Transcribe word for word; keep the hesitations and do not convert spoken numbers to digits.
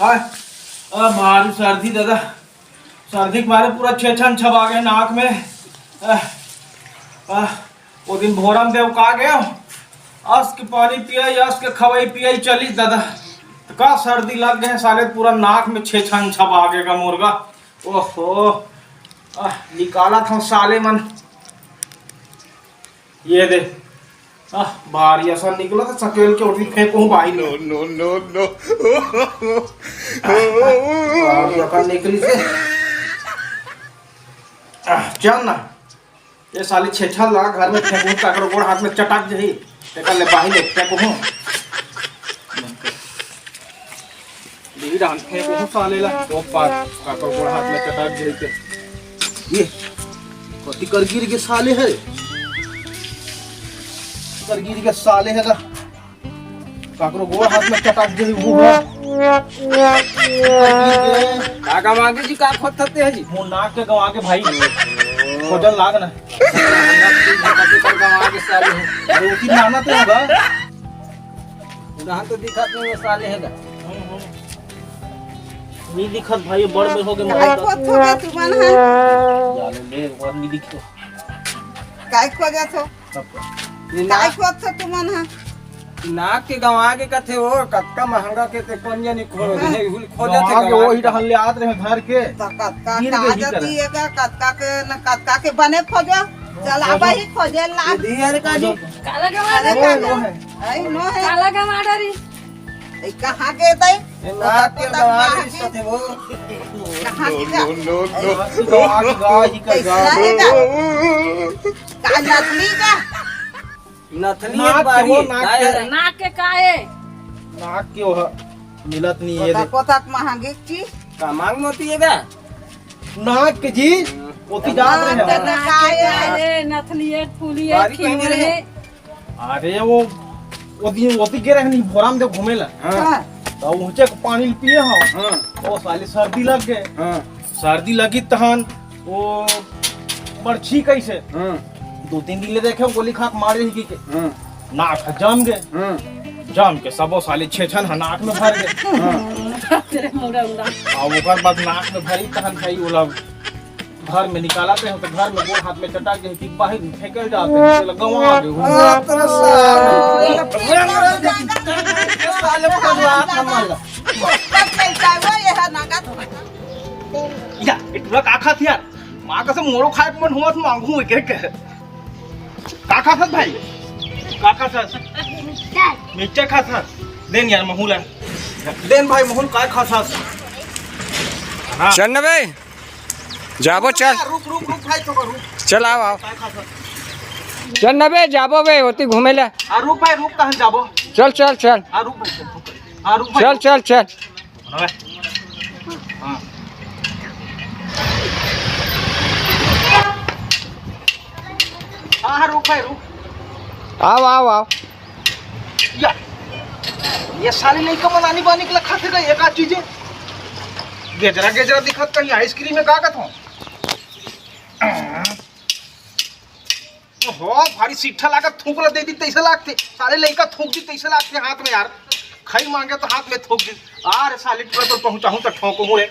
हाय, आ, भारी सर्दी दादा, सर्दी के मारे पूरा छेछन छबा गे नाक में। आ, आ, वो दिन भोरम देव का गयो, अस के पानी पियाई, अस के खवाई पियाई चली दादा, त का सर्दी लग गे साले, पूरा नाक में छेछन छबा गे गा मोर गा। ओहो, आ, निकालत हूँ साले मन। ये दे। आह, भारी असन निकला तो सकेल के उठी फेंकूं बाहिर। No, no, no, no। भारी अकल निकली से। आह, चल ना। ये साली छेछा ला घर में फेंकूं, काकरो गोड़ हाथ में चटक जही। तेकर ले बाहिर ले फेंकूं। दीदी डांट फेंक वो साले ला, तो पार काकर गोड़ हाथ में चटाक जाई के। ये कति कर गिर के साले है, कर गिर के साले है ला, काकरो गोड़ हाथ में चटाक जाई वो है। का गंवा गे जी, का खोदत हे जी? मोर नाक के गंवा गे भाई, खोजन लाग ना। गंवा गे साले हो। अरे उसी नाना तो होगा। उड़ान तो दिखत नहीं है साले है गा। नहीं दिखत भाई, बड़ में हो गए। काय खोजत हो बे तुमन ह? जाने दे, एक बार नहीं दिखे। काय खोजत हो? ये काय नाक, खोजत हो तुमन ह? नाक के गंवा के कथे हो, कतका महंगा के ते कोन जनी खोज हाँ। दे, हुल खोजत गंवा के गंवा वही के। रहन ले आत रहे घर के। तो कतका गिर गई काजत ही करे। दिए का, कतका के न कतका के बने खोजो। चल, अब ही खोजे लाग। ये दिया रे काजू। काला गंवा अरे रे। काजू। नो है। आई नो है। काला गंवा डरी। ए, कहाँ के तई? ए, नाक के गंवा के साथे वो। कहाँ के? No, no, no, no। गंवा के गंवा ही का कैसा गंवा। है का? का नकली का? नथली नाक के बारी, वो, नाक काय के। है? नाक के का है? नाक के वो ह-, मिलत नहीं है कोतक, रे। कोतक महंगी चीज। का मांग मोती है का? नाक के जी, ओती जात रहे नाक के हैं। ना का है? अरे, नथली है, फूली है, बारी पहने खिमरी रहे। है। अरे वो, वो दिन ओती गे रहे नहीं, भोराम दे घूमे ला। हाँ। हाँ। तो ऊंचे को पानी पिए हो। हाँ। ओ साले सर्दी लग गए। हाँ। सर्दी लगी तहन वो बरछी कैसे? हाँ। दो तीन दिन ले देखे, गोली खा के मारे ही के। हाँ। नाक ह जम गए। हाँ। जम के सबो साले छेछन ह नाक में भर गए। हाँ। तेरे मुड़ा उड़ा। आ ओकर बाद नाक में भरी तहन भाई ओला घर में निकालते हैं तो घर में गोड़ हाथ में चटा के कि बाहर फेंकल जाते हैं, चलो गंवा दे। हाँ, तेरा साले। साले को तो हाथ न मार। या, ये टूरा का खात यार? माँ कसम मोरो खाए के मन हुआ तो मांगू एक एक। का खात भाई? का खात? मिर्चा खात। देन यार महूला। देन भाई महूल का खात? हाँ। चल न बे, जाबो चल। रुक, रुक, रुक भाई, तो रुक। चल आओ, आओ। का खात? चल न बे, जाबो बे, ओती घूमे ला। आ रुक भाई, रुक, कहाँ जाबो? चल, चल, चल। आ रुक भाई, चल, रुक। आ रुक भाई, चल, रुक। चल, चल। हाँ। हाँ, हाँ, रुक भाई, रुक। आओ, आओ, आओ। या, ये साले लइका मन आनी बानी के लखा थे का, ये का चीज है? गेजरा, गेजरा दिखत कहीं आइसक्रीम में का कहत हो? ओहो, भारी सिट्ठा लागत, थूक ला दे दी तैसे लागते। साले लइका थूक दी तैसे लागते हाथ में यार। खाई मांगे तो हाथ में थूक दी। आ रे साले, टूरा तो पहुंचाहूं तो ठोंकहूं रे।